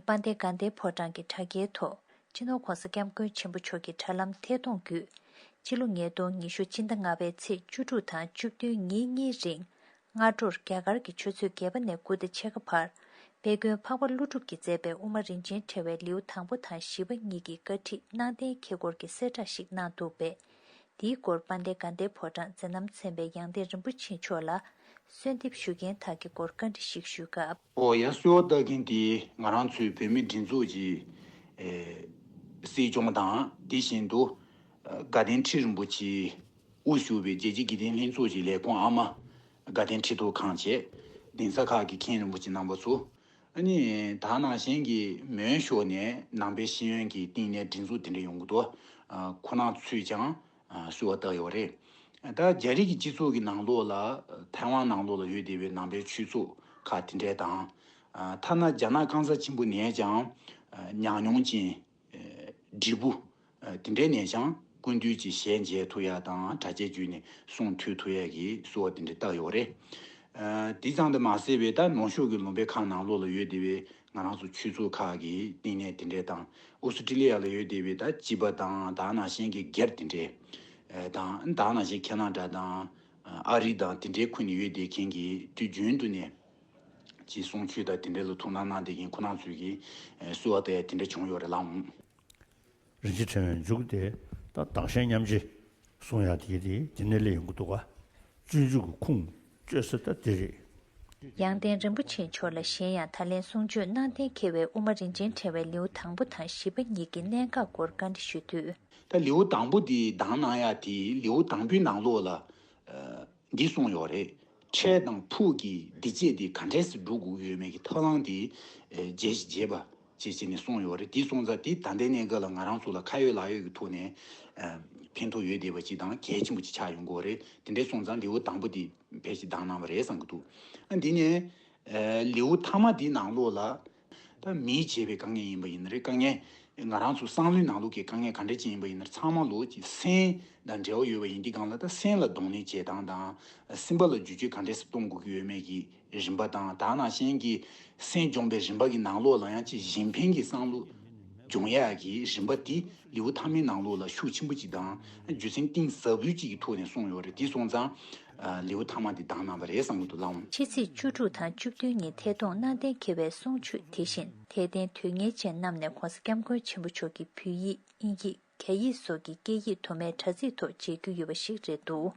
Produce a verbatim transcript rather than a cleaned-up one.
དཔལ་ལྡན་དགའ་ལྡན་ཕོ་བྲང་གི་དྲ་རྒྱའི་ཐོག་སྤྱི་ནོར་༸གོང་ས་༸སྐྱབས་མགོན་ཆེན་པོ་མཆོག་གི་དྲ་ལམ་ཐད་གཏོང་བརྒྱུད། སྤྱི་ལོ་ཉིས་སྟོང་ཉི་ཤུ་སྤྱི་ཟླ་ལྔ་པའི་ཚེས་བཅུ་དྲུག་དང་བཅུ་བདུན་ཉིན་གཉིས་རིང་། སྔ་དྲོར་རྒྱ་གར་གྱི་ཆུ་ཚོད་བརྒྱད་པ་ནས་དགུ་དང་ཕྱེད་ཀ་བར། དཔལ་མགོན་འཕགས་པ་ཀླུ་སྒྲུབ་ཀྱིས་མཛད་པའི་དབུ་མ་རིན་ཆེན་ཕྲེང་བའི་ལེའུ་དང་པོ་དང་བཞི་པ་གཉིས་ཀྱི་བཀའ་ཁྲིད་གནང་གཏན་འཁེལ་སྐོར་གྱི་གསལ་བསྒྲགས་ཤིག་གནང་འདུག་པས། དེའི་སྐོར་དཔལ་ལྡན་དགའ་ལྡན་ཕོ་བྲང་མཛད་རྣམ་ཚན་པའི་ཡང་སྟེང་རིན་པོ་ཆེ་མཆོག་ལ་གསོལ་འདེབས་ཞུ་མཁན་དག་གི་སྐོར་བཀའ་འདྲི་ཞིག་ཞུས་སྐབས། ཨོ་ཡ། གསོལ་བ་བཏབ་མཁན་དེ་ང་རང་ཚོའི་བོད་མིའི་སྒྲིག་འཛུགས་ཀྱི་ཨེ་སྲིད་སྐྱོང་དང་དེ་བཞིན་དུ་ཨ་དགའ་ལྡན་ཁྲི་རིན་པོ་ཆེ་དབུ་བཞུགས་པའི་རྒྱལ་སྤྱིའི་དགེ་ལྡན་ལྷན་ཚོགས་ཀྱི་ལས་ཁུངས་ཨ་མ་དགའ་ལྡན་ཁྲི་ཐོག་ཁང་བཅས་གདན་ས་ཁག་གི་མཁན་རིན་པོ་ཆེ་རྣམ་པ་ཚོ། ཨ་ནི་ད་ནང་བཞིན་གྱི་མོན་ཤོག་ནས་ནང་པའི་ཤེས་ཡོན་གྱི་བསྟི་གནས་སྒྲིག་འཛུགས་དེ་འདྲ་ཡོང་གི་འདུག་ཨ་ཁོ་རང་ཚོས་ཀྱང་ཨ་གསོལ་བ་བཏབ་ཡོད་རེད། ད་རྒྱ་རིགས་ཀྱི་སྤྱི་ཚོགས་ཀྱི་ནང་ལོགས་ལ་ཐའེ་ཝན་ནང་ལོགས་ལ་ཡོད་བསྡད་པའི་ནང་པའི་ཆོས་ཚོགས་ཁག་དེ་འདྲས་དང་། ཨ་ཐ་ན་རྒྱ་ནག་སྐམ་ས་ཆེན་པོ་ནས་ཀྱང་ཨ་ཉམས་མྱོང་ཅན་ཨ་བགྲེས་པོ་ཨ་དེ་འདྲས་ནས་ཀྱང་སྐུ་མདུན་གྱི་ཞལ་མཇལ་ཐུབ་ཡ་དང་གྲྭ་ཆས་བརྒྱུད་ནས་གསུང་ཐོས་ཐུབ་ཡ་གི་གསོལ་བ་དེ་འདྲས་བཏབ་ཡོད་རེད། ཨ་དེ་ཙམ་དུ་མ་ཟད་པའི་ད་ནུབ་ཕྱོགས་ཀྱི་ལུང་པའི་ཁག་ནང་ལོགས་ལ་ཡོད་བསྡད་པའི་ང་རང་ཚོ་ཆོས་ཚོགས་ཁག་གི་བསྟི་གནས་དེ་འདྲས་དང་། ཨོ་སི་ཀྲི་ལི་ཡ་ལ་ཡོད་བསྡད་པའི་ད་སྐྱིད་པ་དང་ད་ནང་བཞིན་གྱི་སྒེར་དེ་འདྲས་ཨ་དང་ད་ནང་བཞིན་ཁེ་ན་ཌ་དང་ཨ་རི་དང་དེ་འདྲའི་ཁུལ་ནས་ཡོད་བསྡད་མཁན་གྱི་དུས་རྒྱུན་དུ་ནས་ཀྱི་གསུང་ཆོས་དང་དེ་འདྲས་ལ་ཐུགས་སྣང་གནང་བསྡད་མཁན་ཁོ་རང་ཚོས་ཀྱི་ཨ་གསོལ་བ་བཏབ་ཡ་དེ་འདྲས་བྱུང་ཡོད་རེད་ལགས། རིན་ཆེན་ཕྲེང་བའི་མཇུག་དེ་ད་བདག་གཞན་མཉམ་བརྗེ་གསུང་ཡག་དེ་དེ་དེ་ནས་སླེབས་ཡོང་གི་འདུག་ག་སྤྱོད་འཇུག་གི་ཁུངས་བཅོལ་ས་ད་དེ་རེད། ཡང་སྟེང་རིན་པོ་ཆེ་མཆོག་ལ་གཞན་ཡང་ད་ལན་གསུང་ཆོས་གནང་གཏན་འཁེལ་བའི་དབུ་མ་རིན་ཆེན་ཕྲེང་བའི་ལེའུ་དང་པོ་དང་བཞི་པ་གཉིས་ཀྱི་གནད་འགག་སྐོར་བཀའ་འདྲི་ཞུས་དུས། ད་ལེའུ་དང་པོ་དེ་གདམ་གནང་ཡག་དེ་ལེའུ་དང་པོའི་ནང་ལོགས་ལ། འདི་གསུངས་ཡོད་རེད། འཕྲལ་དང་ཕུགས་ཀྱི་སྡིག་སྤྱད་དེ་ག་འདྲས་སེ་སྒྲུབ་དགོས་ཀྱི་ཡོད་མེད་ཀྱི་ཐབས་ལམ་དེ་རྒྱས་ཤིག་བྱས་པ་ཅེས་བྱས་ནས་གསུངས་ཡོད་རེད། དེ་སོང་ཙང་དེ་ད་ལྟའི་གནས་སྐབས་ལ་ང་རང་ཚོ་ལ་ཁ་ཡོད་ལག་ཡོད་ཀྱི་ཐོག་ནས་ཕན་ཐོགས་ཡོད་བསྡད་པ་ཅིག་དང་གལ་ཆེན་པོ་ཅིག་ཆགས་ཡོང་གི་ཡོད་རེད། དེ་འདྲས་སོང་ཙང་ལེའུ་དང་པོ་དེ་ཕལ་ཆེར་གདམ་གནང་བ་རེད་བསམ་གྱི་འདུག་ཨ་འདི་ནས། ལེའུ་མཐའ་མ་འདིའི་ནང་ལོགས་ལ། ད་མིས་བྱས་པའི་དཀའ་ངལ་ཡིན་པ་ཡིན་ན་རེད། དཀའ་ངལ་ང་རང་ཚོ་བསམ་བློའི་ནང་ལོགས་ཀྱི་དཀའ་ངལ་ག་འདྲ་ཅིག་ཡིན་པ་ཡིན་ན་རེད། ཚང་མ་ལོགས་ཀྱི་སེམས་དང་འབྲེལ་བ་ཡོད་པ་ཡིན་དུས་སྒང་ལ། ད་སེམས་ལ་གདོང་ལེན་བྱེད་སྟངས་དང་། སེམས་པ་ལ་བསྒྱུར་བཅོས་ག་འདྲ་སེ་གཏོང་དགོས་ཀྱི་ཡོད་མེད་ཀྱི་རིམ་པ་དང་། ད་ནང་བཞིན་གྱི་སེམས་སྦྱོང་བའི་རིམ་པ་གི་ནང་ལོགས་ལ་ཡང་ཅིག་གཞན་ཕན་གྱི་བསམ་བློ་སྦྱོང་ཡག་གི་རིམ་པ་དེ་ལེའུ་མཐའ་མའི་ནང་ལོགས་ལ་ཤུགས་ཆེན་པོ་ཅིག་དང་རྒྱུ་མཚན་གཏིང་ཟབ་པོ་ཅིག་གི་ཐོག་ནས་གསུངས་ཡོད་རེད། དེ་སོང་ཙང་། ལེའུ་མཐའ་མ་འདི་གདམ་གནང་བ་རེད་བསམ་གྱི་འདུག་ལགས། ཕྱི་ཚེས་བཅུ་དྲུག་དང་བཅུ་བདུན་ཉིན་ཐད་གཏོང་གནང་གཏན་འཁེལ་བའི་གསུང་ཆོས་དེ་བཞིན་དད་ལྡན་དོན་གཉེར་ཅན་རྣམས་ནས་༸གོང་ས་༸སྐྱབས་མགོན་ཆེན་པོ་མཆོག་གི་བོད་ཡིག་དབྱིན་ཡིག་རྒྱ་ཡིག་སོགས་ཀྱི་སྐད་ཡིག་དུ་མའི་དྲ་ཚིགས་ཐོག་མཇལ་རྒྱུ་ཡོད་པ་ཞིག་རེད་འདུག